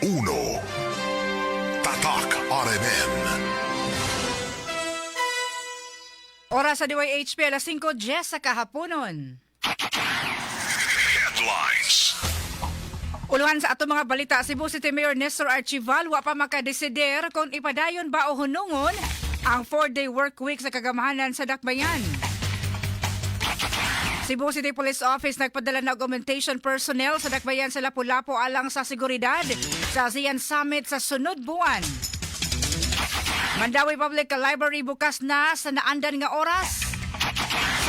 Uno. Tatak RMN. Oras sa DYHP, alas 5:10 sa kahaponon. Headlines. Uluhan sa ato mga balita, Cebu City Mayor Nestor Archival wa pa makadesider kung ipadayon ba o hunungon ang 4-day work week sa kagamahanan sa Dakbayan. Cebu City Police Office nagpadala ng augmentation personnel sa Dakbayan sa Lapu-Lapu alang sa seguridad sa ASEAN Summit sa sunod buwan. Mandaue Public Library bukas na sa naandan nga oras.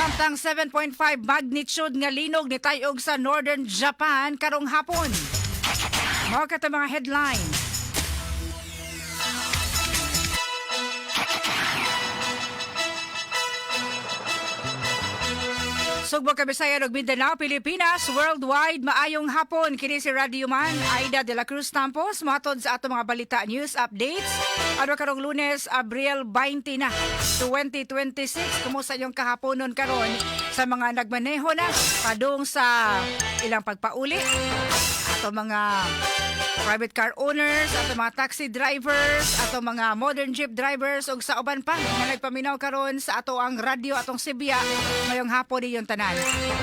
Samtang 7.5 magnitude nga linog ni tayog sa Northern Japan karong hapon. Mao kato mga headlines. Sugbo Kabisaya ug Mindanao, Pilipinas, worldwide, maayong hapon. Kini si Radio Man, Aida de la Cruz Tampos, mohatod sa ato mga balita, news updates. Ano karong Lunes, Abril 20 na, 2026. Kumusta inyong kahaponon karon sa mga nagmaneho na padung sa ilang pagpauli? Ato mga private car owners, ato mga taxi drivers, ato mga modern jeep drivers ug sa uban pa nga nagpaminaw karon sa ato ang radyo, atong Sibya ngayong hapon ninyong tanan.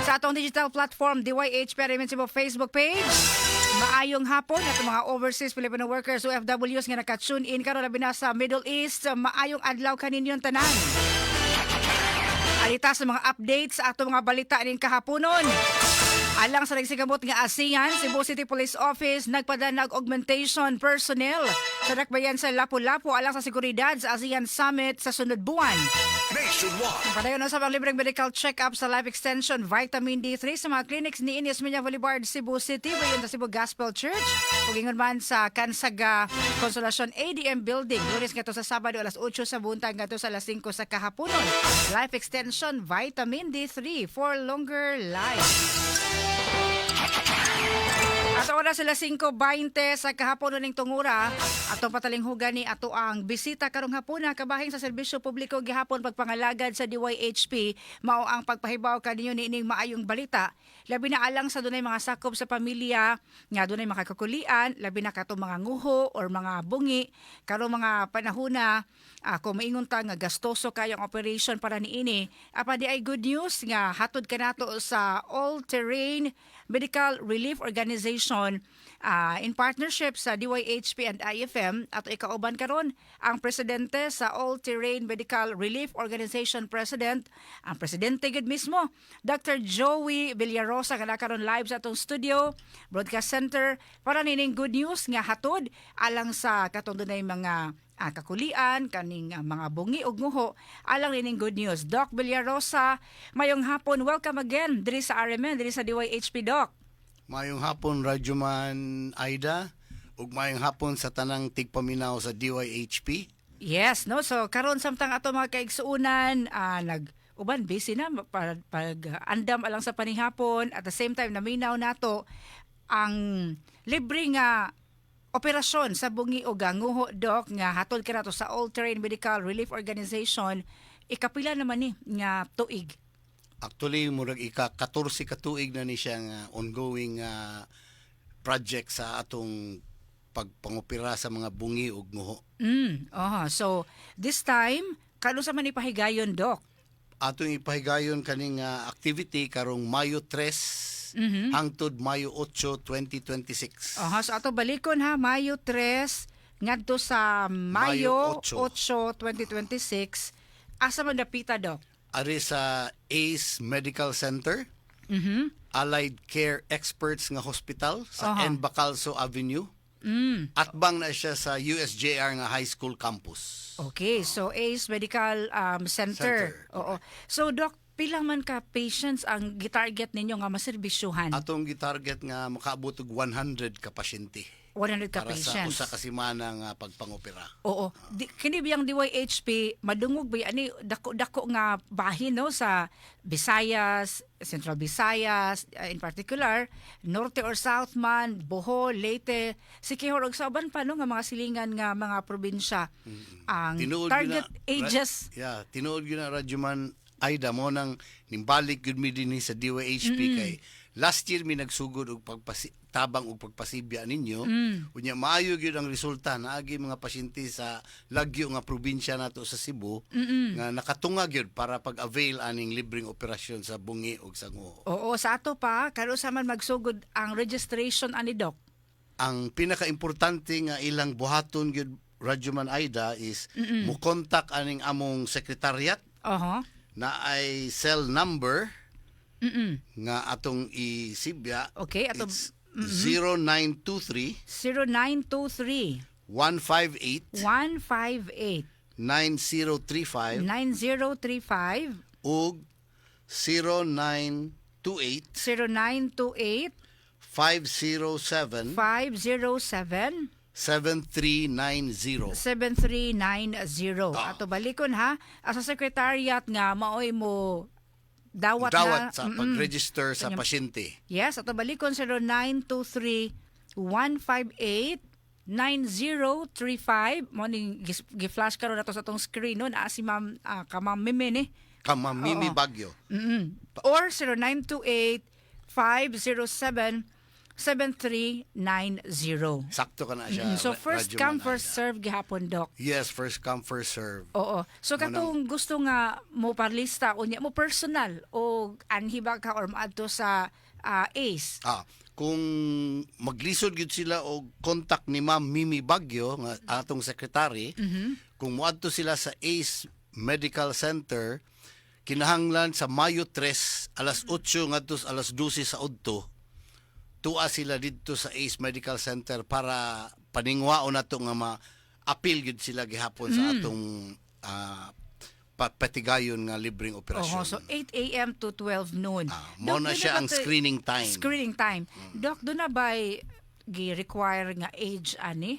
Sa atong digital platform DYH RMN Cebu Facebook page, maayong hapon ato mga overseas Filipino workers, OFWs nga naka-tune in karon labi na sa Middle East, maayong adlaw kaninyong tanan. Alita sa mga updates sa ato mga balita ning kahaponon. Alang sa nagsigamot nga ASEAN, Cebu City Police Office nagpadala og augmentation personnel sa dakbayan sa Lapu-Lapu alang sa seguridad sa ASEAN Summit sa sunod buwan. Nationwide. Padayon sa mga libreng medical check-up sa Life Extension Vitamin D3 sa mga clinics ni Osmeña Boulevard, Cebu City, wayon sa Cebu Gospel Church, ug ingon man sa Kansaga Consolacion ADM Building. Lunes ngadto sa Sabado, alas 8 sa buntag ngadto sa alas 5 sa kahaponon. Life Extension Vitamin D3 for longer life. At oras sila 5:20 sa kahapon ning tungura, atong patalinghugan ni ato ang bisita karong hapon kabahin sa serbisyo publiko gihapon pagpangalagad sa DYHP, mao ang pagpahibaw kaninyo niining maayong balita, labi na alang sa dunay mga sakop sa pamilya nga dunay makakakulian, labi na katong mga nguho or mga bungi karong mga panahona. Kung maingon ta nga gastoso kayong operation para niini, apa di ay good news nga hatod kanato sa All Terrain Medical Relief Organization in partnership sa DYHP and IFM. Ato ikauban karon ang presidente sa All Terrain Medical Relief Organization President, ang presidente gid mismo, Dr. Joey Villarosa, nga karon live sa atong studio broadcast center para nining good news nga hatod alang sa katong dunay mga kakulian kaning mga bungi ug nguho alang nining good news. Doc Villarosa, mayong hapon, welcome again diri sa RMN, diri sa DYHP, Doc. Mayong hapon, Radyoman Aida, ug mayong hapon sa tanang tigpaminaw sa DYHP. Yes, no? So karon samtang ato mga kaigsuunan nag uban busy na pag, pag andam alang sa panihapon, at the same time naminaw nato ang libre nga operasyon sa bungi o ganguho, Doc, nga hatod kanato sa All Terrain Medical Relief Organization. Ikapila naman ni nga tuig? Actually, murag ika 14 ka tuig na ni siya nga ongoing project sa atong pagpangopera sa mga bungi ug nguho. Oh, so this time kanus-a man ipahigayon, Doc? Atong ipahigayon kaning activity karong Mayo 3 hangtod Mayo 8, 2026. Aha, so ato balikon ha, Mayo 3 ngadto sa Mayo Mayo 8, 2026. Asa man dapita, Doc? Ari sa ACE Medical Center, Allied Care Experts nga hospital sa N. Bacalso Avenue. Atbang na siya sa USJR nga high school campus. Okay, so ACE Medical Center. Center. Oo. So Doc, pila man ka patients ang gitarget ninyo nga maserbisyuhan? Atong gitarget nga makaabot og 100 ka pasyente 100 ka para sa patients. usa ka semana nga pagpangopera. Oo. Di, kini biyang DYHP madungog ba ani dako-dako nga bahin, no, sa Visayas, Central Visayas, in particular, Norte or South man, Bohol, Leyte, Siquijor ug sa uban pa, no, nga mga silingan nga mga probinsya. Ang Tinuod gyud target na, ages Yeah, tinuod gyud na, Radyoman Aida, mo nang nimbalik gyud mi dinhi sa DYHP kay Last year mi nagsugod og pagpasi tabang og pagpasibya ninyo. Unya maayo gyud ang resulta, naagi mga pasyente sa lagyo nga probinsya nato sa Cebu nga nakatunga gyud para pag-avail aning libreng operasyon sa bungi ug sa nguho. Oo, sa ato pa, karon sa man magsugod ang registration ani, Doc? Ang pinakaimportante nga ilang buhaton gyud, Radyoman Aida, is mo contact aning among secretariat na ay cell number nga atong isibya. Okay, ato- It's 0923 0923 158 158 9035 9035 ug 0928 0928 507 507 7390. 7390. Ato balikon ha, sa secretariat nga maoy mo dawat, Dawat na sa pag-register sa pasyente. Yes, ato balikon, 0923 158 9035. Mo ning gi-flash karon nato sa atong screen, no, naa si Ma'am ka Ma'am Mimi ni. Ka Ma'am Mimi Bagyo. Or 0928 507 7390. Sakto ka na siya. So first Radyo come, Man first Aida. serve gihapon, Doc. Yes, first come, first serve. Oo. So katong gusto nga mo parlista unya mo personal o anhi ba ka or maadto sa ACE? Ah, kung maglisod gyud sila og contact ni Ma'am Mimi Bagyo nga atong secretary, kung moadto sila sa ACE Medical Center, kinahanglan sa Mayo 3 alas 8 ngadto sa alas 12 sa udto tuwa sila didto sa ACE Medical Center para paningwaon nato nga ma-apil gyud sila gihapon sa atong patigayon nga libreng operasyon. Oho, so 8 a.m. to 12 noon. Ah, mao Doc, na doon siya ba ang screening time. Screening time. Doc, doon na ba gi-require nga age ani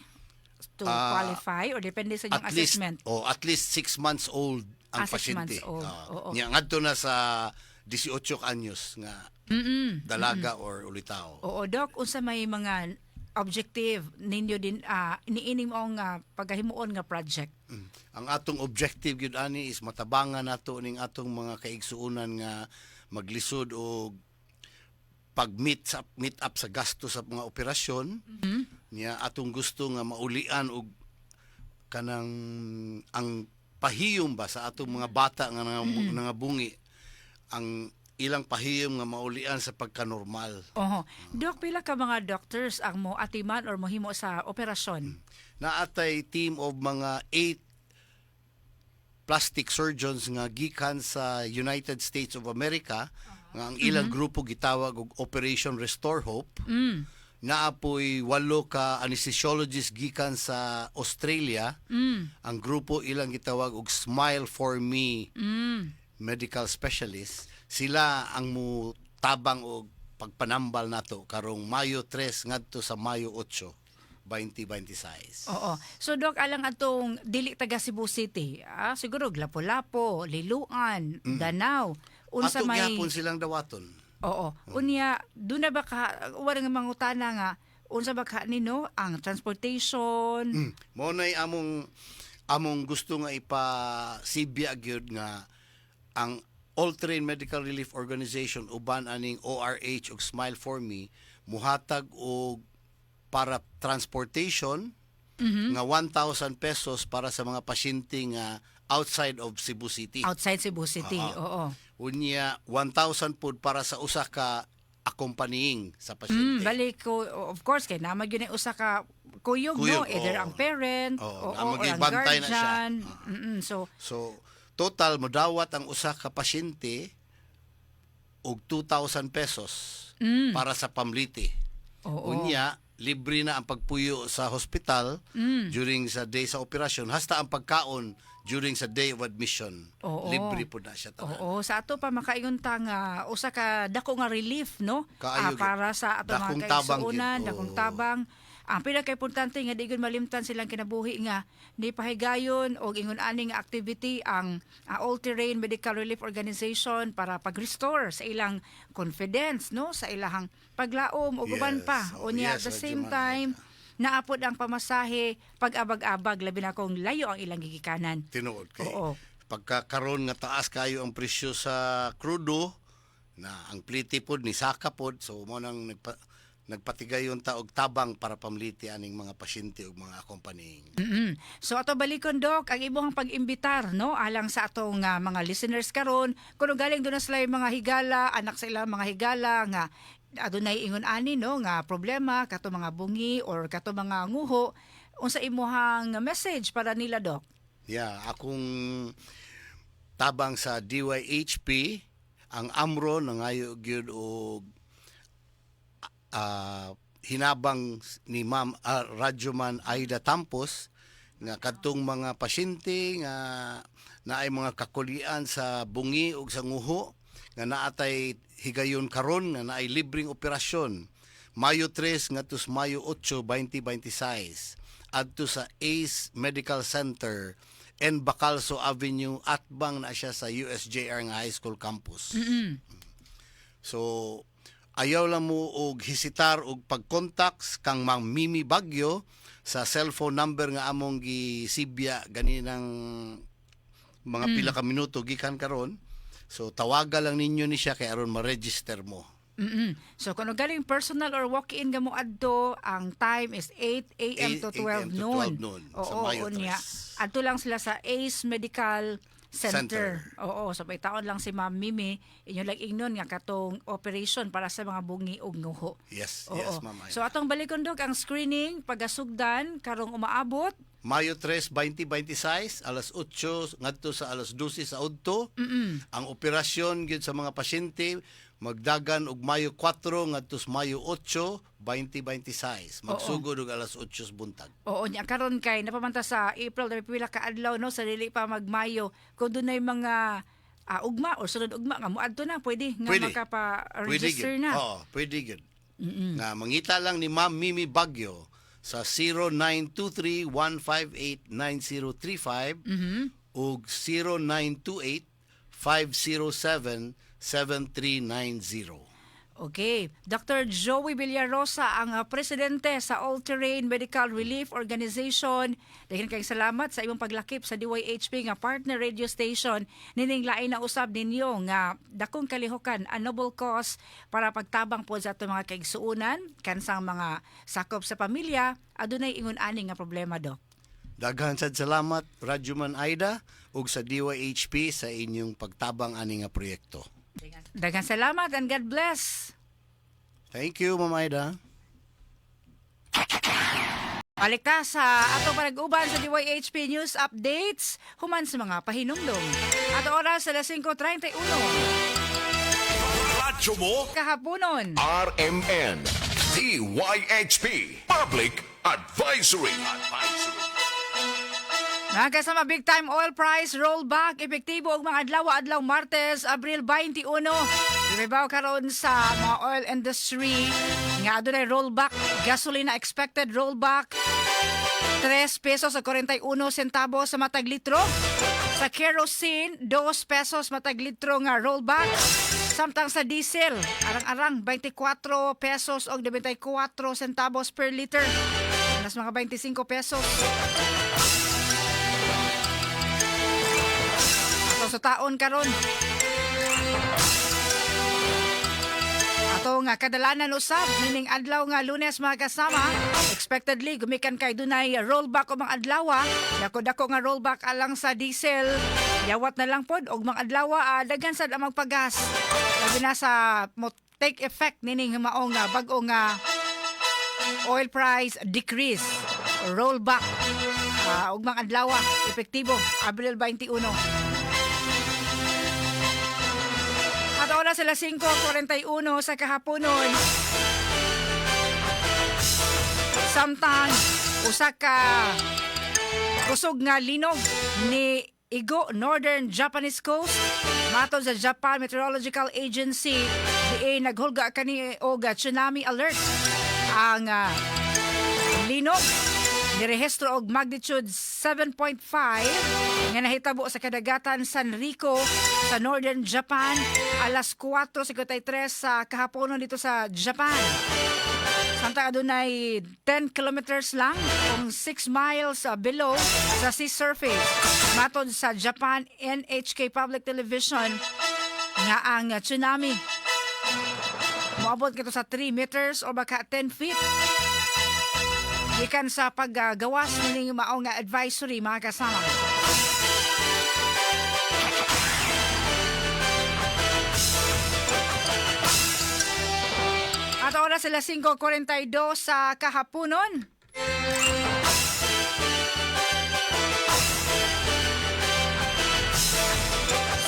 to qualify or depende sa inyong At least assessment? Oh, at least 6 months old ang Ah, 6 pasyente. months old. Ah, Oo. nya ngadto na sa 18 anyos nga dalaga or ulitaw. Oo, Doc, unsa may mga objective ninyo din niining mo nga pagkahimuon nga project? Ang atong objective gyud ani is matabangan nato ning atong mga kaigsuonan nga maglisod og pag-meet sa meet up sa gasto sa mga operasyon. Nya atong gusto nga maulian og kanang ang pahiyom ba sa atong mga bata nga nangabungi, ang ilang pahiyom nga maulian sa pagkanormal. Oho. Doc, pila ka mga doctors ang mo atiman or mohimo sa operasyon? Naatay team of mga eight plastic surgeons nga gikan sa United States of America nga ang ilang grupo gitawag og Operation Restore Hope. Naa poy walo ka anesthesiologist gikan sa Australia. Ang grupo ilang gitawag og Smile for Me Medical Specialist. Sila ang mo tabang og pagpanambal nato karong Mayo 3 ngadto sa Mayo 8, 2026. Oo. So Doc, alang atong dili taga Cebu City, siguro Lapu-Lapu, Liloan, Danao, unsa Ato may gihapon silang dawaton. Oo. Unya, doon na ba ka wala nga mangutana nga unsa ba ka nino ang transportation? Mao nay among gusto nga ipasibya gyud nga ang All Terrain Medical Relief Organization uban aning ORH ug Smile for Me muhatag og para transportation nga 1,000 pesos para sa mga pasyente nga outside of Cebu City. Outside Cebu City. Oo. Unya 1,000 pud para sa usa ka accompanying sa pasyente. Balik ko, of course, kay naman yun ay usa ka kuyog, no? Kuyog, Either oo. ang parent Oo, o, nga or ang magibantay na siya. guardian. So, So, total modawat ang usa ka pasyente og 2,000 pesos para sa pamliti. Unya, libre na ang pagpuyo sa hospital during sa day sa operasyon hasta ang pagkaon during sa day of admission. Libre po na siya tanan. Oo, sa ato pa makaingon ta nga usa ka dako nga relief, no? Kaayo gyud. Para sa ato mga Dakong tabang gyud. kaigsuonan, dakong tabang. Ang pinakaimportante nga di gyud malimtan silang kinabuhi nga ni pahigayon og ingon ani nga activity ang All Terrain Medical Relief Organization para pag-restore sa ilang confidence, no, sa ilahang paglaom ug uban pa. Unya, at the same Radyo Man time Aida. naapod ang pamasahe pag-abag-abag, labi na kung layo ang ilang gigikanan. Tinuod kay pagka karon nga taas kayo ang presyo sa krudo, Na ang pliti pod ni saka pod, so mo nang nagpatigayon ta og tabang para pamliti aning mga pasyente ug mga accompanying. So ato balikon, Dok, ang imong pag-imbitar, no, alang sa atong mga listeners karon, kuno galing doon na sila yung mga higala, anak sa ilang mga higala nga adunay ingon ani, no, nga problema kato mga bungi or kato mga nguho, unsa imuhang message para nila, Dok? Yeah, akong tabang sa DYHP, ang AMRO nangayo gyud og hinabang ni Ma'am Radyoman Aida Tampos nga kadtong mga pasyente nga naay mga kakulian sa bungi ug sa nguho nga naatay higayon karon nga naay libreng operasyon Mayo 3 ngadto sa Mayo 8, 2026 adto sa ACE Medical Center and Bacalso Avenue, atbang na siya sa USJR nga high school campus. So ayaw lang mo og hesitar og pag-contacts kang Ma'am Mimi Bagyo sa cellphone number nga among gisibya ganinang mga pila ka minuto gikan karon. So tawaga lang ninyo ni siya kay aron ma-register mo. So kung galing personal or walk-in nga mo adto, ang time is 8 a.m. to 8 a.m. 12 to noon. 12 noon, sa Oo, Mayo unya. 3. Adto lang sila sa Ace Medical Center. Center. Oo, so may taon lang si Ma'am Mimi, inyo lang ingnon nga katong operation para sa mga bungi ug nguho. Yes, Oo. yes, Ma'am Aida. So atong balikon, Dok, ang screening pagasugdan karong umaabot. Mayo 3, 2026, alas 8 ngadto sa alas 12 sa udto. Ang operasyon gyud sa mga pasyente magdagan og Mayo 4 ngadto sa Mayo 8, 2026. Magsugod og alas 8 sa buntag. Oo, nya karon kay napamanta sa April dami pila ka adlaw, no, sa dili pa magmayo. Kung dunay mga ugma or sunod ugma nga moadto na, pwede nga Pwede. makapa-register Pwede gyud. na. Oo, pwede gyud. Nga mangita lang ni Ma'am Mimi Bagyo sa 0923-158-9035 ug 0928-507-7390. Okay. Dr. Joey Villarosa, ang presidente sa All Terrain Medical Relief Organization. Daghan kayong salamat sa imong paglakip sa DYHP nga partner radio station nining lain na usab ninyo nga dakong kalihokan, a noble cause para pagtabang po sa atong mga kaigsuonan kansang mga sakop sa pamilya adunay ingon ani nga problema, Dok. Daghan sad salamat, Radyoman Aida, ug sa DYHP sa inyong pagtabang ani nga proyekto. Daghan salamat and God bless. Thank you, Ma'am Aida. Balik ta sa atong panag-uban sa DYHP News Updates human sa mga pahinumdom. At oras alas 5:31 Radyo mo, kahaponon. RMN, DYHP, Public Advisory. Advisory. Mga kasama, big time oil price rollback epektibo og mga adlaw, adlaw Martes, Abril 21. Gibabaw karon sa mga oil industry nga adunay rollback, gasolina expected rollback 3 pesos sa 41 centavos sa matag litro. Sa kerosene, 2 pesos matag litro nga rollback. Samtang sa diesel, arang-arang 24 pesos og 94 centavos per liter. Nas mga 25 pesos. Ato sa taon karon. Ato nga kadalanan usab nining adlaw nga Lunes, mga kasama. Expectedly gumikan kay dunay rollback o mga adlaw. Dako-dako nga rollback alang sa diesel. Yawat na lang pod og mga adlaw, daghan sad ang magpagas. Labi na sa mo take effect nining maong bag-o nga oil price decrease, rollback ug mga adlaw, epektibo Abril 21. At oras alas 5:41 sa kahaponon. Samtang usa ka kusog nga linog ni igo northern Japanese coast. Matod sa Japan Meteorological Agency, diin naghulga kani og tsunami alert. Ang linog nirehistro og magnitude 7.5 nga nahitabo sa kadagatan Sanrico sa northern Japan alas 4:53 sa kahaponon dito sa Japan. Samtang adunay 10 kilometers lang kung 6 miles below sa sea surface. Matod sa Japan NHK Public Television nga ang tsunami Moabot kito sa 3 meters o baka 10 feet. Gikan sa paggawas nining mao nga advisory, mga kasama. At oras sila 5:42 sa kahaponon.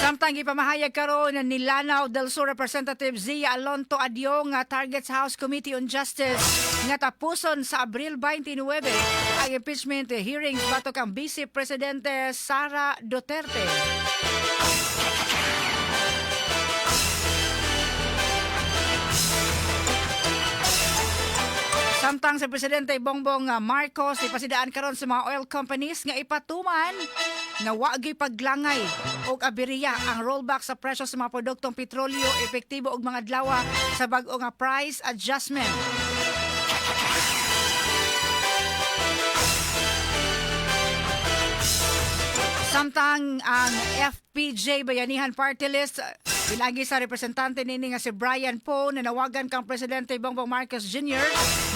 Samtang gipamahayag karon ni Lanao del Sur Representative Zia Alonto Adyong nga targets House Committee on Justice nga tapuson sa Abril 29 ang impeachment hearings batok ang Vice Presidente Sara Duterte. Samtang si Presidente Bongbong Marcos ipasidaan karon sa mga oil companies nga ipatuman nga wa gyud paglangay og aberya ang rollback sa presyo sa mga produktong petrolyo epektibo og mga adlaw sa bag-o nga price adjustment. Samtang ang FPJ Bayanihan Party List pinagi sa representante nini nga si Brian Poe nanawagan kang Presidente Bongbong Marcos Jr.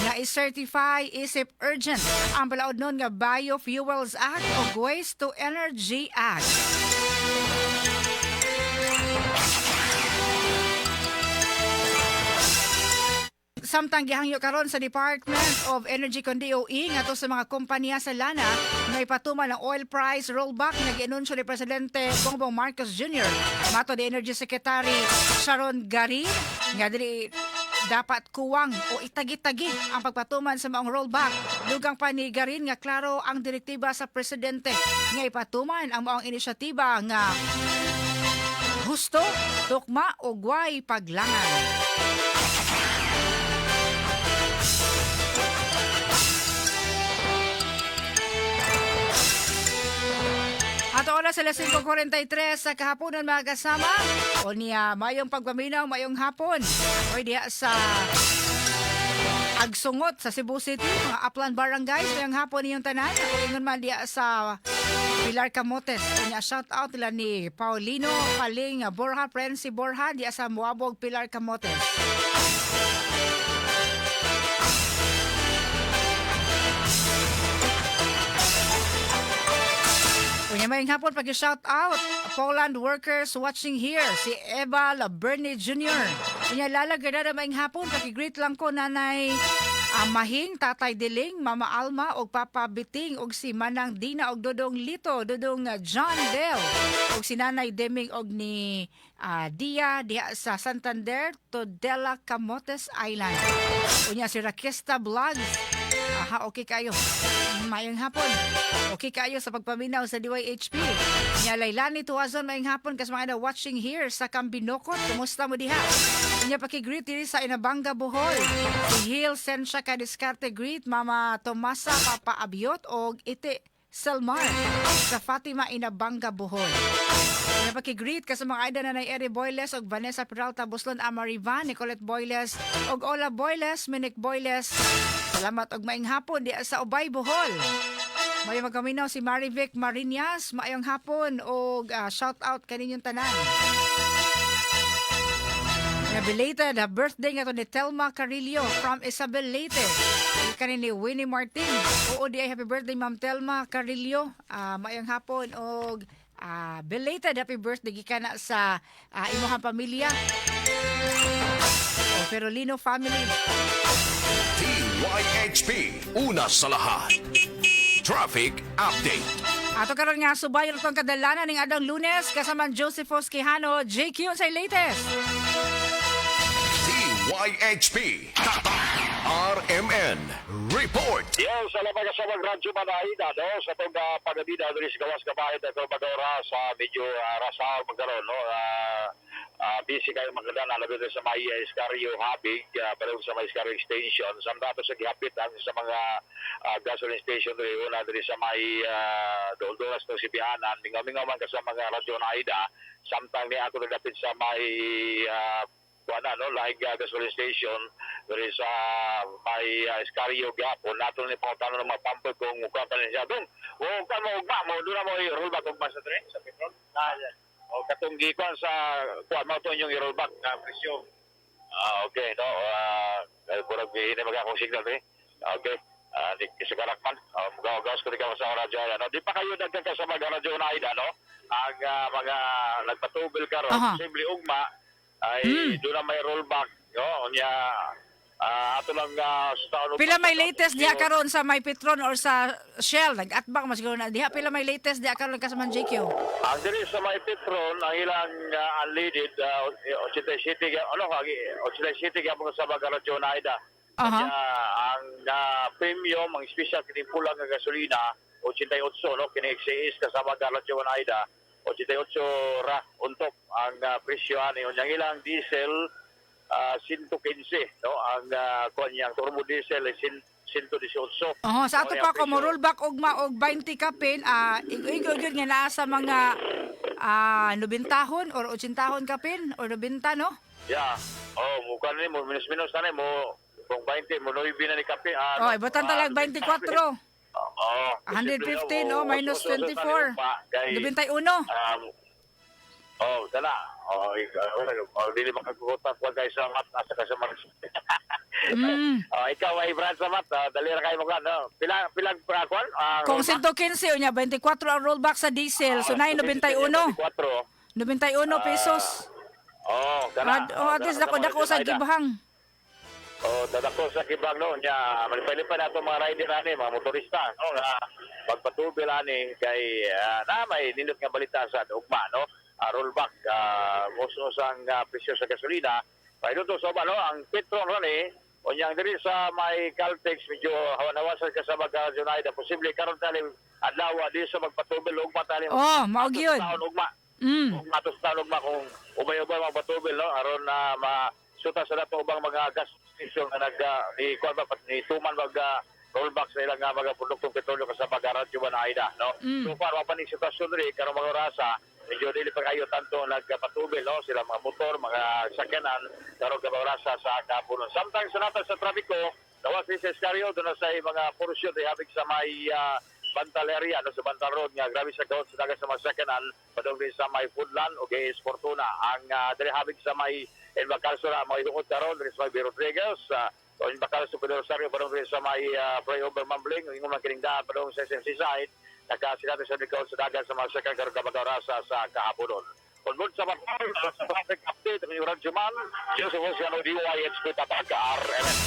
nga i-certify isip urgent ang balaod nun nga Biofuels Act o Waste to Energy Act. Samtang gihangyo karon sa Department of Energy kon DOE ngadto sa mga kompanya sa lana nga ipatuman ang oil price rollback nga gianunsyo ni Presidente Bongbong Marcos Jr. Matod ni Energy Secretary Sharon Garin nga dili dapat kuwang o itagi-tagi ang pagpatuman sa maong rollback. Dugang pa ni Garin nga klaro ang direktiba sa presidente nga ipatuman ang maong inisyatiba nga husto, tukma o way paglangan. At oras alas 5:43 sa kahaponon, mga kasama. O niya, mayong pagpaminaw, mayong hapon. O diha sa Agsungot sa Cebu City, mga upland barangays, mayong hapon niyong tanan. O ingon man diha sa Pilar Camotes. O niya, shout out nila ni Paulino Paling Borja, Prensi Borja, diha sa Muabog, Pilar Camotes. Unya, mayong hapon, pag-shout out Poland workers watching here, si Eva Bernie Jr. Unya, Lala Gardada, mayong hapon, paki-greet lang ko Nanay Mahing, Tatay Diling, Mama Alma og Papa Biting og si Manang Dina og Dodong Lito, Dodong John Del og si Nanay Deming og ni Dia diha sa Santander Tudela, Camotes Island. Unya si Rakista Vlogs. Aha, okay kayo. Mayong hapon. Okay kayo sa pagpaminaw sa DYHP. Nya Lailani Tuazon, mayong hapon kas mga na watching here sa Cambinocot. Kumusta mo diha? Nya paki-greet diri sa Inabanga, Bohol. Si Hill Sensya Kadiskarte, greet Mama Tomasa, Papa Abiot og Ite Selmar sa Fatima, Inabanga, Bohol. Nya paki-greet ka sa mga idol na Eri Boyles og Vanessa Peralta Buslon, Amarivan, Nicolette Boyles og Ola Boyles, Minik Boyles. Salamat og maayong hapon di sa Ubay, Bohol. May magkaminaw si Marivic Marinas, maayong hapon og shout out kaninyong tanan. Na belated birthday nga to ni Telma Carillo from Isabel, Leyte. Kanin ni Winnie Martin. Oo di ay, happy birthday, Ma'am Telma Carillo. Maayong hapon og belated happy birthday gikan na sa imong pamilya. O Ferolino family. DYHP, una sa lahat. Traffic Update. Ato karon nga subayon itong kadalanan ning adang Lunes kasama Josephus Quijano. JQ, sa latest. DYHP, Tatak RMN Report. Yes, salamat ka sa Radyo Manaida, no? Sa itong pagabida, diri sa gawas kabahit at pag-ora sa medyo rasaw magkaroon, no? Busy kayo magdana, labi sa may Escario Habig, pero sa may Escario Extension. Sa dato sa gihapit ang sa mga gasoline station diri una diri sa may Doldoras to Sibianan, mingaw-mingaw man ka sa mga Radyo Naida. Samtang ni ato dapit sa may kuan na, no, laing gasoline station diri sa may Escario gyapon, nato ni pangutana ng mga pumper kung kuan pa ni siya dong o kan mo ugma mo doon na mo i-rollback ugma sa tren sa petrol na o katong gikuan sa kuan mo to inyong i-rollback na presyo. Ah, okay, no. Ah, murag hindi mag akong signal eh. Okay. Ah, di sa karakman. Mugaw-gawas ko ikaw sa radyo ay, ano. Di pa kayo dagdag sa mga radyo na ida, no? Ang mga nagpatubil karon, posible ugma ay doon na may rollback, no? Unya ato lang sa taon. Pila may latest diha karon sa may Petron or sa Shell? Nag-atbang mas siguro na diha. Pila may latest diha karon kasaman JQ? Ang diri sa may Petron, ang ilang unleaded, 87, ano, 87 gyapon sa mga radyo na ida. Kanya, ang premium, ang special kini pula nga gasolina, 88, no, kini XAS kasama radyo na ida, 88 ra on top ang presyo ani. Unya ang ilang diesel, 115, no, ang kuan niyang turbo diesel ay 118. Oho, sa ato Mao ni pa ang ko mo presyo. rollback ugma og 20 kapin, igo gyud nga naa sa mga 90 or 80 kapin or 90, no? Yeah. Oh, mukha ni mo minus minus na ni mo kung 20 mo 9 na ni kape. Oh, ibutan talag 24. Oo. 115, no, minus 24. 91. Oh, dala. Oh, ikaw, oh, dili makakuta ko kay sa mat asa ka sa mat. Oh, ikaw ay Brad sa mat, dali ra kayo mo no. Pila pilang kuan? Kung 115 unya 24 ang rollback sa diesel, so 9.91. 24. 91 pesos. Oh, dala. Ad, oh, at least dako dako sa gibhang. Oh, dadako sa kibang no nya malipay-lipay na itong mga rider ani, mga motorista, no, nga magpatubil ani kay na may nindot nga balita sa ugma, no, rollback usang presyo sa gasolina. Pahinunto sa uban, no, ang Petron ron eh unyang diri sa may Caltex medyo hawan-hawan sa kasama ka Junaida, posible karon tali adlaw di sa magpatubil ugma tali. Oh, mao gyud. Taon ugma. Kung ato sa ugma kung ubay-ubay magpatubil, no, aron na masuta sa dato ubang mga gas station nga nag ni kuan ba ni tuman mag rollback sa ilang mga produktong petrolyo kasama garadyo ba na aida, no. So far wa pa ni sitwasyon diri karong mga orasa, medyo dili pa kayo tanto nagpatubil, no, sila mga motor, mga sakyanan karong mga orasa sa kapunon. Samtang sa nato sa trapiko gawas ni sa Escario doon na sa mga porsyon di habig sa may Bantal area, no, sa Bantal Road nga grabe sa gawad sa dagat sa mga sakyanan padung din sa may Foodland o GS Fortuna. Ang diri habig sa may El Bacalso na mga ibukod karon diri sa may B. Rodriguez, o El Bacalso Pedro Rosario padung din sa may flyover Mambling, ingon man kining daan padung sa SMC side nakasinati sa gawad sa dagat sa mga sakyanan karon kabagarasa sa kahaponon. Kung sa Bantal sa traffic update ang inyong radyo man, Joseph Oceano, DYHP Tatak RMN.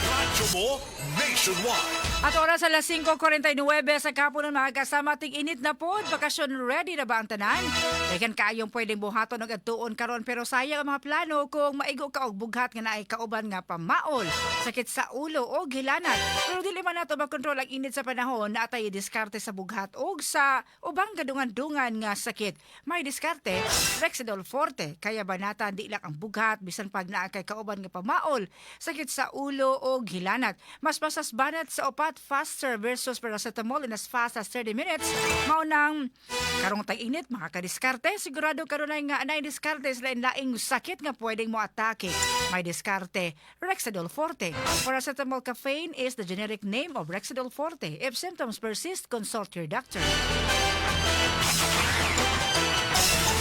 Radyo mo nationwide. At oras alas 5:49 sa kapunan, mga kasama, ting init na po, bakasyon ready na ba ang tanan? Daghan kaayong pwedeng buhaton og adtuon karon, pero sayang ang mga plano kung maigo ka og bughat nga naay kauban nga pamaol, sakit sa ulo o gilanat. Pero dili man nato makontrol ang init sa panahon, naa tay diskarte sa bughat og sa ubang gadungan-dungan nga sakit. May diskarte, Rexidol Forte. Kaya banatan di lang ang bughat bisan pag naa kay kauban nga pamaol, sakit sa ulo o gilanat. Mas pasas banat sa upat, faster versus paracetamol in as fast as 30 minutes. Mao nang karong tag-init, mga kadiskarte, sigurado kanunay nga anay diskarte sa lain-laing sakit nga pwedeng mo atake. May diskarte, Rexidol Forte. Paracetamol caffeine is the generic name of Rexidol Forte. If symptoms persist, consult your doctor.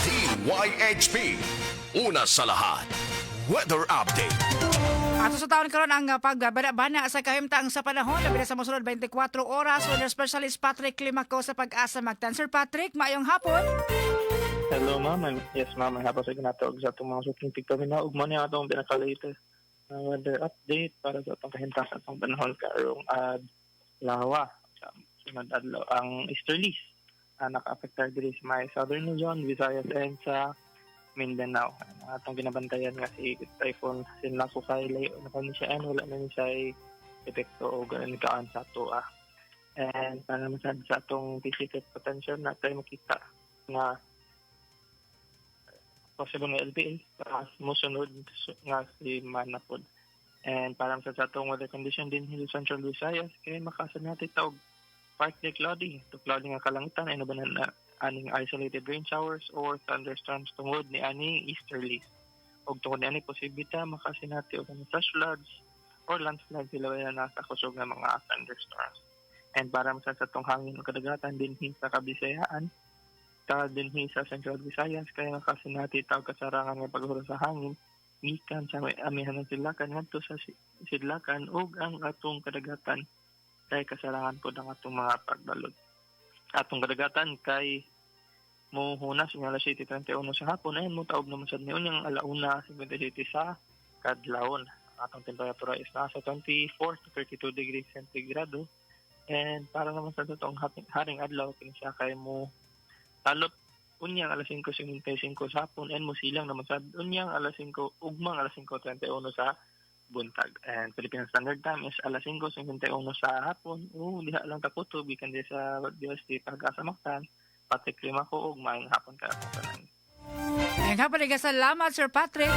DYHP. Una sa lahat. Weather update. Ato sa taon karon ang pagbana-bana sa kahimtang sa panahon labi na sa mosunod 24 oras, weather specialist Patrick Climaco sa Pag-asa Mactan. Sir Patrick, maayong hapon. Hello, ma'am. Yes, ma'am. May hapon sa ginatawag sa atong mga suking tigpaminaw. Ug mao ni atong pinaka-latest na weather update para sa atong kahimtang sa atong panahon karong adlaw. Sa sunod adlaw ang easterlies naka-apektar diri sa may Southern Luzon, Visayas and sa Mindanao. Ang atong ginabantayan nga si Typhoon Sinlaku kay layo na kani siya and wala na ni siya epekto o ganun kaan sa ato. And para masad sa atong PCT potential na tayo makita nga possible nga LPA para mosunod nga si Manapod. And para sa atong weather condition din sa Central Visayas, kay makasan natin og partly cloudy to cloudy nga kalangitan ay na na aning isolated rain showers or thunderstorms tungod ni aning easterlies. Og tungod ni ani posibilidad makasinati og mga flash floods or landslides sila na nasa kusog nga mga thunderstorms. And para sa atong hangin ug kadagatan dinhi sa Kabisayaan, ta dinhi sa Central Visayas kay makasinati tawag kasarangan nga paghuro sa hangin. Gikan sa may amihan ng Sidlakan ngadto sa Sidlakan ug ang atong kadagatan kay kasarangan pod ang atong mga pagbalod. Atong kadagatan kay muhunas ng alas 7:31 sa hapon ay mutaob naman sad niyon yung alauna 57 sa kadlawon. Ang atong temperatura is nasa 24 to 32 degrees centigrado. And para naman sa totoong haring adlaw kini siya kay mo talop unyang alas 5:55 sa hapon and mosilang naman sad unyang alas 5 ugmang alas 5:31 sa buntag. And Philippine Standard Time is alas 5:51 sa hapon. O diha lang takutob gikan di sa DOST Pag-asa Mactan. Patrick Climaco ug maayong hapon ka tanan. Ang hapon, salamat, Sir Patrick.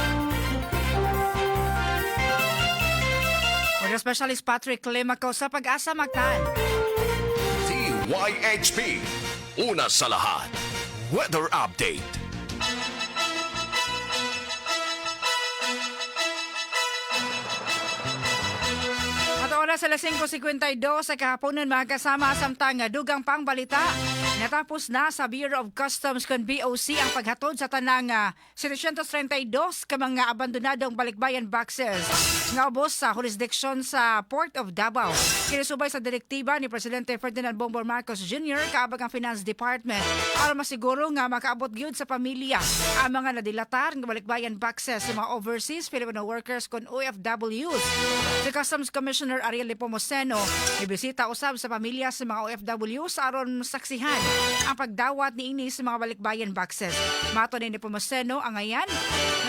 Weather Specialist Patrick Climaco sa Pag-asa Mactan. DYHP. Una sa lahat. Weather Update. At oras alas 5:52 sa kahaponan, mga kasama, samtang dugang pang balita. Natapos na sa Bureau of Customs kon BOC ang paghatod sa tanang 732 ka mga abandonadong balikbayan boxes nga ubos sa jurisdiction sa Port of Davao. Kinasubay sa direktiba ni Presidente Ferdinand Bongbong Marcos Jr. kaabag ang Finance Department aron masiguro nga makaabot gyud sa pamilya ang mga nadilatar nga balikbayan boxes sa mga overseas Filipino workers kon OFWs. Si Customs Commissioner Ariel Nepomuceno ibisita usab sa pamilya sa mga OFWs aron saksihan ang pagdawat niini sa mga balikbayan boxes. Matod ni Nepomuceno, angayan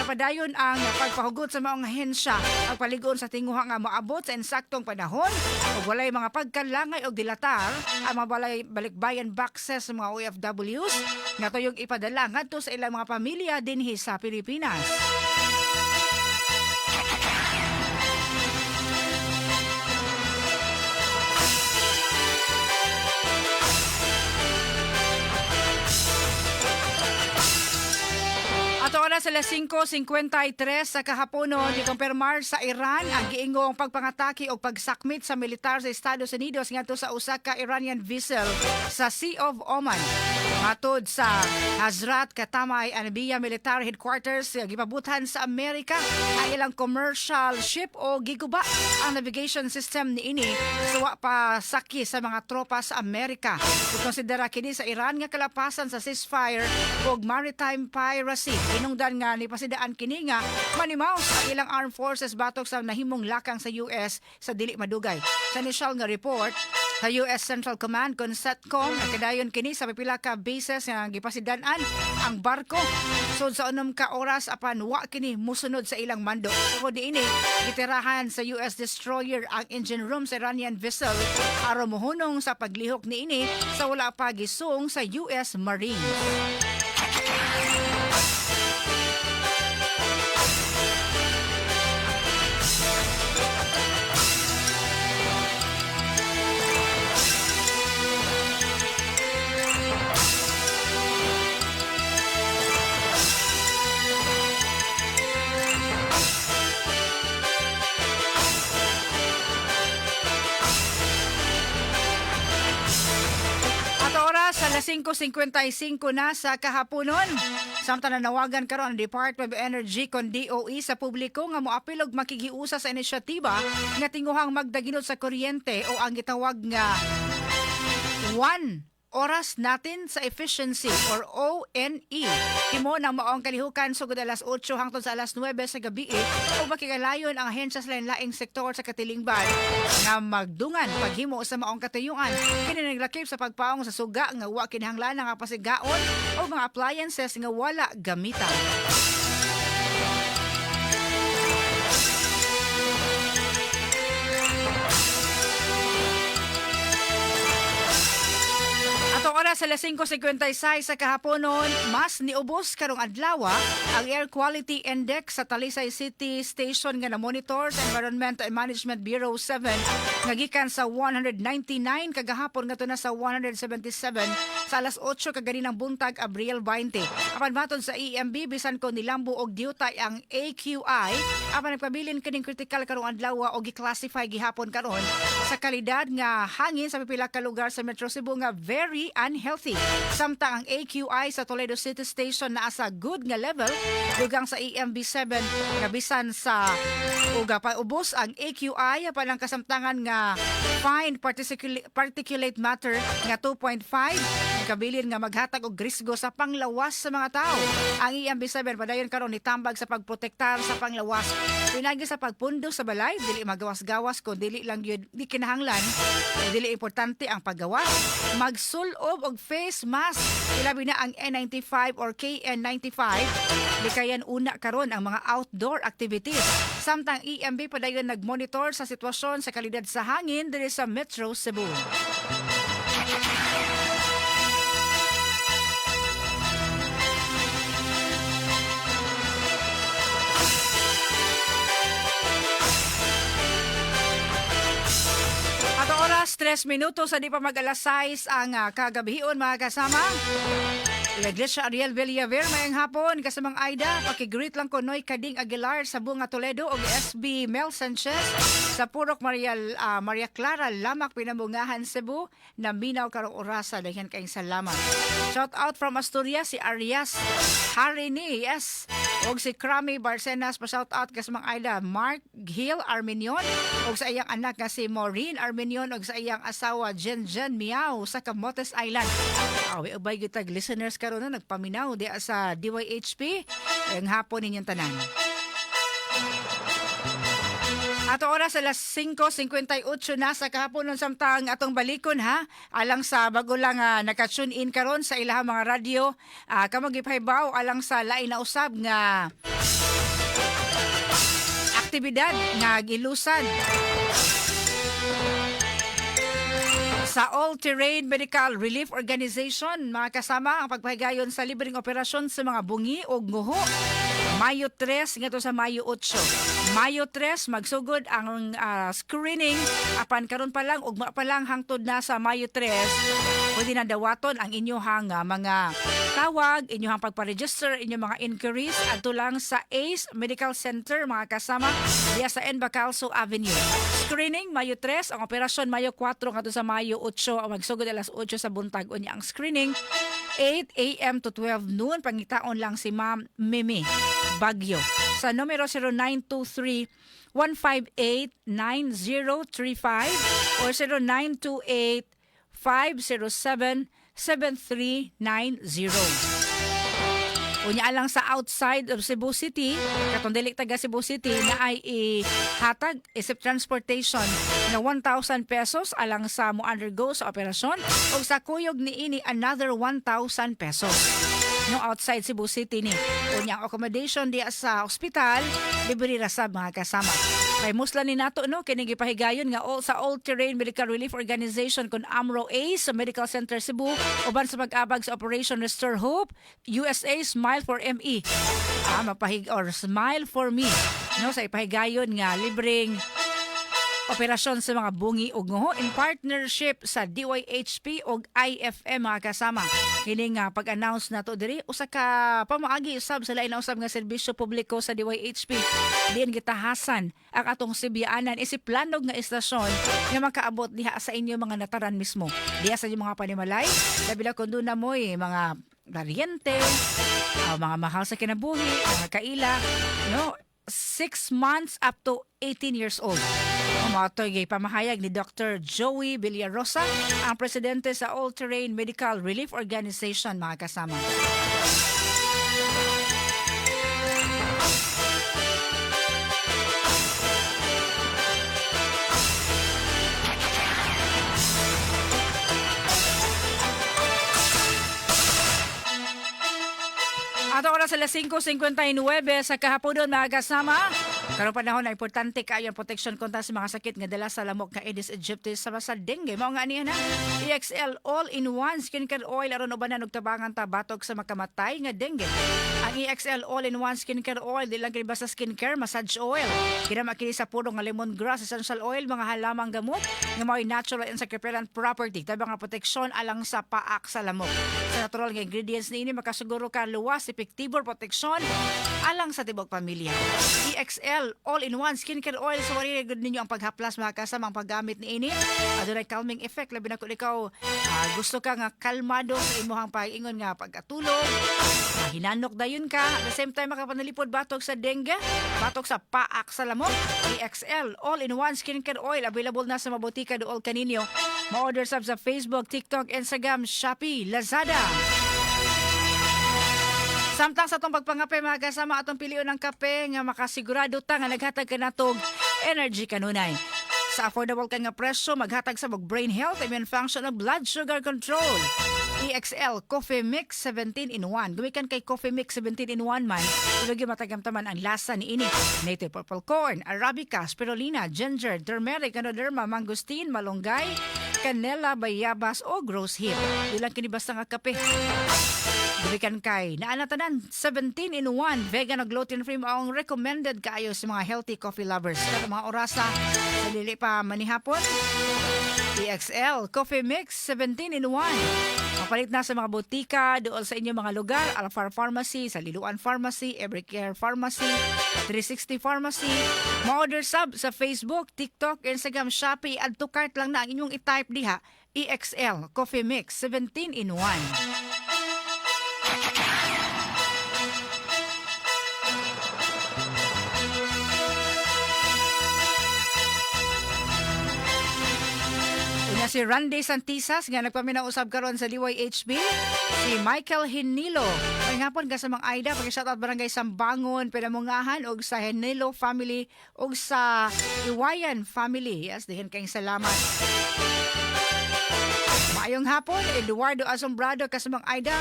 napadayon ang pagpahugot sa maong ahensya ang paligon sa tinguha nga moabot sa ensaktong panahon ug walay mga pagkalangay og dilatar ang mga balikbayan boxes sa mga OFWs nga tuyong ipadala ngadto sa ilang mga pamilya dinhi sa Pilipinas. Ato oras alas 5:53 sa kahaponon, gikumpirmar sa Iran ang giingong pagpangatake o pagsakmit sa militar sa Estados Unidos ngadto sa usa ka Iranian vessel sa Sea of Oman. Matod sa Hazrat Katamay Anbiya Military Headquarters, gipabutan sa Amerika ang ilang commercial ship o giguba ang navigation system niini suwa pa saki sa mga tropa sa Amerika. Konsidera kini sa Iran nga kalapasan sa ceasefire ug maritime piracy. Hinungdan nga ni pasidaan kini nga manimaos ang ilang armed forces batok sa nahimong lakang sa US sa dili madugay. Sa initial nga report sa US Central Command kon CENTCOM, nagkadayon kini sa pipila ka bases nga gipasidan-an ang barko sud sa 6 ka oras apan wa kini musunod sa ilang mando. Tungod niini, gitirahan sa US destroyer ang engine room sa Iranian vessel aron mohunong sa paglihok niini sa wala pa gisung sa US Marines. At oras, alas 5:55 na sa kahaponon. Samtang nanawagan karon ang Department of Energy kon DOE sa publiko nga moapil og makigiusa sa inisyatiba nga tinguhang magdaginot sa kuryente o ang gitawag nga One Oras Natin sa Efficiency or ONE. Himo nang maong kalihukan sugod alas 8 hangtod sa alas 9 sa gabi ug makigalayon ang ahensya sa lain-laing sektor sa katilingban nga magdungan paghimo sa maong katuyuan. Kini naglakip sa pagpaong sa suga nga wa kinahanglan nga pasigaon o mga appliances nga wala gamitan. Atong oras alas 5:56 sa kahaponon, mas niubos karong adlaw ang Air Quality Index sa Talisay City Station nga na-monitor sa Environment and Management Bureau 7 nga gikan sa 199 kagahapon ngadto na sa 177 sa alas 8 kaganinang buntag, Abril 20. Apan matod sa EMB, bisan ko nilambo og diutay ang AQI, apan nagpabilin kining critical karong adlaw o gi-classify gihapon karon sa kalidad nga hangin sa pipila ka lugar sa Metro Cebu nga very unhealthy. Healthy. Samtang ang AQI sa Toledo City Station naa sa good nga level, dugang sa EMB 7 nga bisan sa uga paubos ang AQI apan ang kasamtangan nga fine particulate matter nga 2.5 kabilin nga maghatag og risgo sa panglawas sa mga tao. Ang EMB 7 padayon karon nitambag sa pagprotektar sa panglawas. Pinagi sa pagpundo sa balay, dili magawas-gawas kon dili lang gyud di kinahanglan, o dili importante ang paggawas. Magsulob og face mask, ilabi na ang N95 or KN95. Likayan una karon ang mga outdoor activities. Samtang EMB padayon nagmonitor sa sitwasyon sa kalidad sa hangin diri sa Metro Cebu. Ato oras, 3 minuto sa di pa mag alas 6 ang kagabion, mga kasama. La Iglesia Ariel Villaver, mayang hapon, kasamang Aida, pakigreet lang ko Noy Kading Aguilar sa Bunga Toledo og SB Mel Sanchez sa Purok Maria Clara, Lamak, Pinamungahan, Cebu, na minaw karong orasa. Daghan kayong salamat. Shout out from Asturias si Arias Harini, yes. Og si Krami Barcenas, pa shout out kasamang Aida Mark Gil Armenion og sa iyang anak nga si Maureen Armenion og sa iyang asawa Jen Jen Miao sa Camotes Island. Awi ubay gitag listeners karon na nagpaminaw di sa DYHP. Ang hapon ninyong tanan. Ato oras, alas 5:58 na sa kahapon ng samtang atong balikon ha, alang sa bago lang naka-tune in karon sa ilahang mga radyo, kamo gipahibaw alang sa lain na usab nga aktibidad nga gilusad sa All Terrain Medical Relief Organization, mga kasama, ang pagpahigayon sa libreng operasyon sa mga bungi o nguho, Mayo 3 ngadto sa Mayo 8. Mayo 3 magsugod ang screening, apan karon pa lang, ugma pa lang, hangtod na sa Mayo 3, pwede na dawaton ang inyong mga tawag, inyong pagpa-register, inyong mga inquiries adto lang sa ACE Medical Center, mga kasama, diya sa N. Bacalso Avenue. Screening Mayo 3, ang operasyon Mayo 4 ngadto sa Mayo 8, ang magsugod alas 8 sa buntag, unya ang screening 8 a.m. to 12 noon. Pangitaon lang si Ma'am Mimi Bagyo sa numero 0923 158 9035 or 0928 507 7390. Unya lang sa outside of Cebu City, katong dili taga Cebu City, na ay ihatag isip transportation nga 1,000 pesos alang sa mo undergo sa operasyon ug sa kuyog niini another 1,000 pesos. No, outside Cebu City ni. Unya ang accommodation diya sa ospital libre ra sa mga kasama. Kay musla ni nato, no, kini gipahigayon nga all sa All Terrain Medical Relief Organization kon AMRO A sa Medical Center Cebu uban sa pag-abag sa Operation Restore Hope USA Smile for ME. Mapahig or Smile for Me, no, sa ipahigayon nga libreng operasyon sa mga bungi ug nguho in partnership sa DYHP ug IFM, mga kasama. Kini nga pag-announce nato diri usa ka pamaagi usab sa lain na usab nga serbisyo publiko sa DYHP diin gitahasan ang atong Sibianan isip planog nga istasyon nga makaabot diha sa inyo mga nataran mismo. Diha sa inyong mga panimalay, labi na kung duna mo'y mga paryente, mga mahal sa kinabuhi, mga kaila, no? 6 months up to 18 years old. Mao to'y pamahayag ni Dr. Joey Villarosa, ang presidente sa All Terrain Medical Relief Organization, mga kasama. Ato oras, alas 5:59 sa kahaponon, mga kasama. Karong panahon na importante kaayo ang protection kontra sa mga sakit nga dala sa lamok nga Aedes aegypti sama sa dengue. Mao nga niya na EXL All-in-One Skincare Oil aron ubanan ug tabangan ta batok sa makamatay nga dengue. Ang Ang EXL All-in-One Skincare Oil, di lang kini basta skincare, massage oil. Kinama kini sa puro nga lemongrass, essential oil, mga halamang gamot, nga mao'y natural insect repellent property, tabang nga proteksyon alang sa paak sa lamok. Sa natural nga ingredients niini, makasuguro ka luwas, epektibo proteksyon alang sa tibok pamilya. EXL All-in-One Skincare Oil, so wari gud ninyo ang paghaplas, mga kasama, ang paggamit niini. Adunay calming effect labi na kung ikaw gusto ka nga kalmado sa imuhang pag-ingon nga pagkatulog, hinanok dayon ka, at the same time makapanalipod batok sa dengue, batok sa paak sa lamok. EXL All-in-One Skincare Oil available na sa mabotika duol kaninyo. Ma-order sab sa Facebook, TikTok, Instagram, Shopee, Lazada. Samtang sa atong pagpangape, mga kasama, atong pilion ng kape nga makasigurado ta nga naghatag ka natog energy kanunay. Sa affordable ka nga presyo, maghatag sa og brain health, immune function ug blood sugar control. EXL Coffee Mix 17 in 1. Gumikan kay Coffee Mix 17 in 1 man, ilugi matagamtaman ang lasa ni ini. Native purple corn, arabica, spirulina, ginger, turmeric, ganoderma, mangosteen, malunggay, kanela, bayabas o rose hip. Ilang kini basta nga kape. Gumikan kay naana tanan 17 in 1 vegan o gluten free, ang recommended kaayo sa mga healthy coffee lovers. Kada mga orasa sa dili pa manihapon. EXL Coffee Mix 17 in 1. Mapalit na sa mga botika doon sa inyong mga lugar, Alfar Pharmacy, sa Liluan Pharmacy, Everycare Pharmacy, 360 Pharmacy. Ma-order sab sa Facebook, TikTok, Instagram, Shopee. Add to cart lang na ang inyong i-type diha. EXL Coffee Mix 17 in 1. Una si Randy Santisas nga nagpaminaw usab karon sa DYHB, si Michael Hinilo. May hapon ka sa mga Aida, pag-shoutout Barangay Sambangon, Pinamungahan ug sa Hinilo family ug sa Iwayan family. Yes, dihin kayong salamat. Maayong hapon, Eduardo Asombrado kasamang Aida.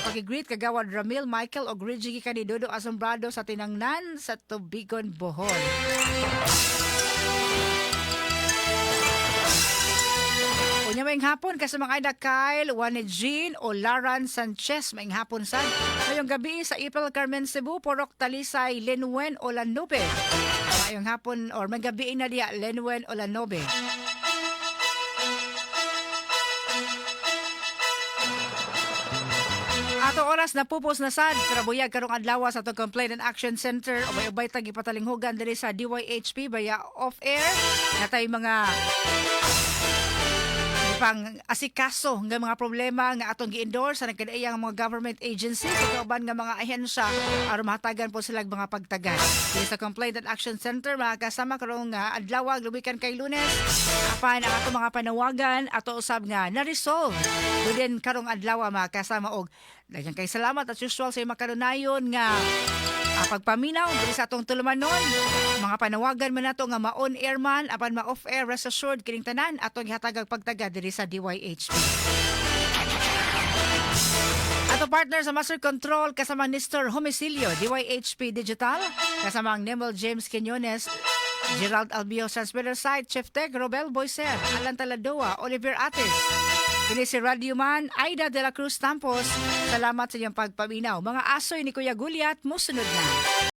Pag-greet kagawad Ramil Michael og Reggie gikan ni Dodo Asombrado sa Tinangnan sa Tubigon, Bohol. Unya, maayong hapon kasamang Aida Kyle, Wanejin o Laran Sanchez, maayong hapon sad. Ngayong gabi sa Ipil Carmen Cebu, Porok Talisay, Lenwen o Lanobe. Maayong hapon or may gabi na diya Lenwen o Lanobe. Ato oras na pupos na sad pero buyag karong adlaw sa atong Complaint and Action Center, ubay-ubay tag ipatalinghugan diri sa DYHP baya off air natay mga pang asikaso nga mga problema nga atong gi-endorse sa nagkadaiyang mga government agencies ug uban nga mga ahensya aron mahatagan po sila og mga pagtagan. Diri sa Complaint and Action Center, mga kasama, karong nga adlaw, lubikan kay Lunes, apan ang atong mga panawagan ato usab nga na-resolve within karong adlaw, mga kasama, og daghan kay salamat as usual sa imong kanunayon nga pagpaminaw diri sa atong tulumanon. Mga panawagan man nato nga ma-on air man apan ma-off air, rest assured kining tanan atong gihatagag pagtaga diri sa DYHP. Ato partner sa Master Control kasama Nestor Homicilio, DYHP Digital, kasama ang Nemel James Quinones, Gerald Albio Transmitter Site, Chief Tech, Robel Boyser, Alan Taladoa, Oliver Atis. Kini si Radio Man, Aida de la Cruz Tampos. Salamat sa inyong pagpaminaw. Mga asoy ni Kuya Gulyat, musunod na.